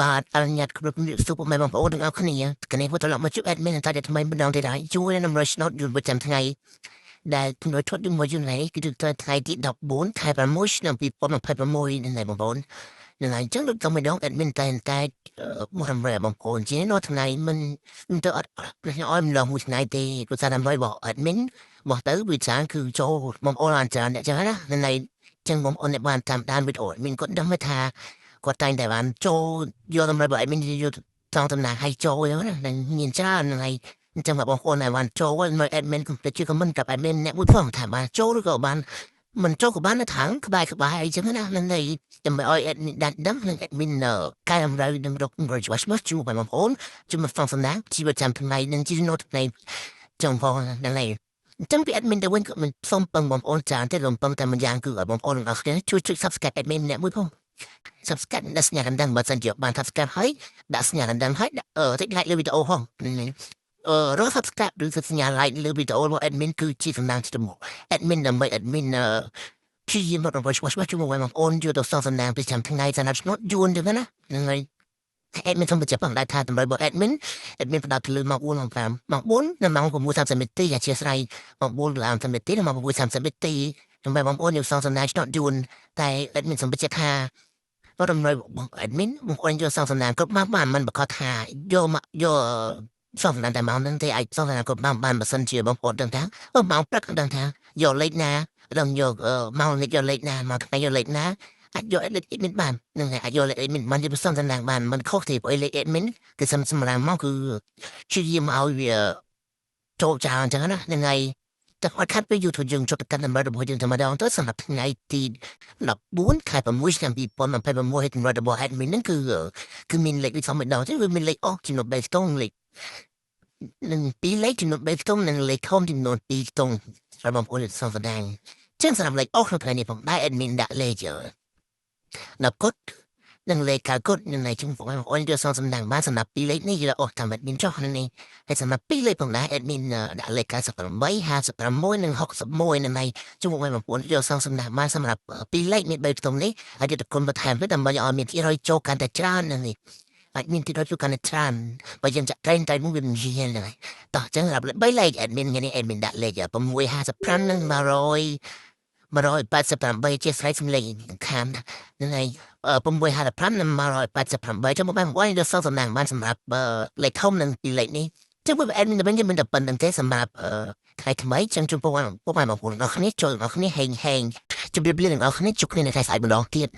បាទអនុញ្ញាតគ្រប់ជំរាបសួរពុកម៉ែបងប្អូនទាំងអស់គ្នាថ្ងៃនេះត្រឡប់មកជួប admin តែថ្មីម្ដងទៀតហើយជួយនឹងតម្រុយឆ្នោតយល់ប្រចាំថ្ងៃដែលតម្រុយថតយមកយល់ថ្ងៃនេះគឺថ្ងៃទី14ខែ6ឆ្នាំ2026នេះបងប្អូននឹងហើយអញ្ចឹងដូចតែម្ដង admin តែតែមកតម្រុយបងប្អូនជានៅថ្ងៃមិនទៅអត់ខ្ញុំឲ្យម្ដងមួយថ្ងៃទេព្រោះថាតម្រុយរបស់ admin មកទៅវាច្រើនគឺចូលបងប្អូនបានច្រើនអ្នកចឹងណានឹងហើយចឹងបងប្អូនអ្នកបានតាមដានវីដេអូ admin គាត់ដឹងថាគាត់តែងតែបានចូលយកតម្រុយរបស់ admin យកចង់តំណាងឲ្យចូលអញ្ចឹងណានឹងមានច្រើនហ្នឹងហើយអញ្ចឹងបងប្អូនដែលបានចូលមក admin កុំភ្លេចជួយ comment ប្រាប់ admin អ្នកមួយផងថាបានចូលឬក៏បានមិនចូលក៏បាននៅខាងក្បែរក្បែរអីចឹងណាហ្នឹងហើយដើម្បីឲ្យ admin ដាច់ដឹងនិង admin កែតម្រូវនឹងរកច្បាស់ច្បាស់ជួបបងប្អូនជួយមកฟังសំណាងជីវចាំថ្ងៃនិងជីវថ្ងៃចង់ផងហ្នឹងហើយអញ្ចឹងពី admin ទៅវិញក៏មិនសូមពឹងបងប្អូនច្រើនទេរំពឹងតែម្យ៉ាងគឺឲ្យបងប្អូនទាំងអស់គ្នាជួយចុច subscribe admin អ្នកមួយផង subscribe ដាក់សញ្ញាកណ្ដឹងបើសិនជាបាន subscribe ហើយដាក់សញ្ញាកណ្ដឹងហើយអឺតិច like លើវីដេអូផងអឺរក subscribe ឬសញ្ញា like លើវីដេអូរបស់ admin គឺជាសំណាងទៅមក admin ដើម្បី admin អឺព្យាយាមរកច្បាស់ច្បាស់ជាមួយបងប្អូនយកទៅសងសំណាងប្រចាំថ្ងៃសម្រាប់ឆ្នោតយួនទៅណាហ្នឹងហើយ admin សូមបញ្ជាក់ផងដែរថាតម្រូវរបស់ admin admin ផ្ដោតទៅលើម៉ោង4ម៉ោង5ម៉ោង4និងម៉ោង6:30នាទីអធិស្ឋានម៉ោង4:30នាទីនិងម៉ោង6:30នាទីដើម្បីបងប្អូនយកសងសំណាងឆ្នោតយួនតែ admin សូមបញ្ជាក់ថាបើតម្រូវបង admin បងប្អូនយកសងសំណាងគ្រប់មកបានមិនប្រកាសថាយកមកយកសងសំណាងតែម៉ោងហ្នឹងទេអាចសងសំណាងគ្រប់មកបានបើសិនជាបងប្អូនដឹងថាម៉ោងព្រឹកដឹងថាយកលេខណាដឹងយកម៉ោងនេះយកលេខណាម៉ោងថ្ងៃយកលេខណាអាចយកលេខ admin បាននឹងអាចយកលេខ admin បានយកសងសំណាងបានមិនខុសទេព្រោះលេខ admin គឺសំសម្រាប់មកគឺព្យាយាមឲ្យវាចូលច្រើនអញ្ចឹងណាហ្នឹងហើយតែអត់ខាត់ពេលយូរទៅយើងចុះទៅកាន់តម្រូវរបស់យើងតែម្ដងទៅសម្រាប់ថ្ងៃទី14ខែ6ឆ្នាំ2026តម្រូវរបស់ admin ហ្នឹងគឺគឺមានលេខដូចសម្ដងទៅវាមានលេខអស់ចំនួន3ខ្ទង់លេខនឹងពីរលេខចំនួន3ខ្ទង់និងលេខធំចំនួន2ខ្ទង់សម្រាប់បងប្អូនសងស្ដាងចឹងសម្រាប់លេខអស់ក្នុងថ្ងៃនេះផងដែរ admin ដាក់លេខ10កុដនិងលេខ9កុដនឹងในជំបងប្អូនយកសងសំណាងបានសម្រាប់ពីរលេខនេះយកអស់តាម admin ចុះនេះហើយសម្រាប់ពីរលេខផងដែរ admin ដាក់លេខ98 56និង61នឹងในជំបងប្អូនយកសងសំណាងបានសម្រាប់ពីរលេខមាន3ខ្ទង់នេះហើយយកទៅគុណបន្ថែមទៅដើម្បីឲ្យមានភាគរយចូលកាន់តែច្រើននឹងនេះអាចមានទីរយចូលកាន់តែច្រើនបើយើងចាក់ត្រែងតែមួយវាមិនជាហ្នឹងហើយតោះចឹងរាប់3លេខ admin ថ្ងៃនេះ admin ដាក់លេខ655និង100 188ជាស្រ័យសំលេងខានហ្នឹងហើយ655និង188ចាំបងប្អូនយកសងសំណាងបានសម្រាប់លេខធំនិងពីរលេខនេះចឹងពួក admin វិញមិនតែប៉ុណ្្នឹងទេសម្រាប់ថ្ងៃថ្មីចឹងជូនពុកម៉ែបងប្អូនទាំងអស់គ្នាចូលទាំងអស់គ្នាហេងហេងជម្រាបលាទាំងអស់គ្នាជួបគ្នានៅថ្ងៃស្អែកម្ដងទៀត។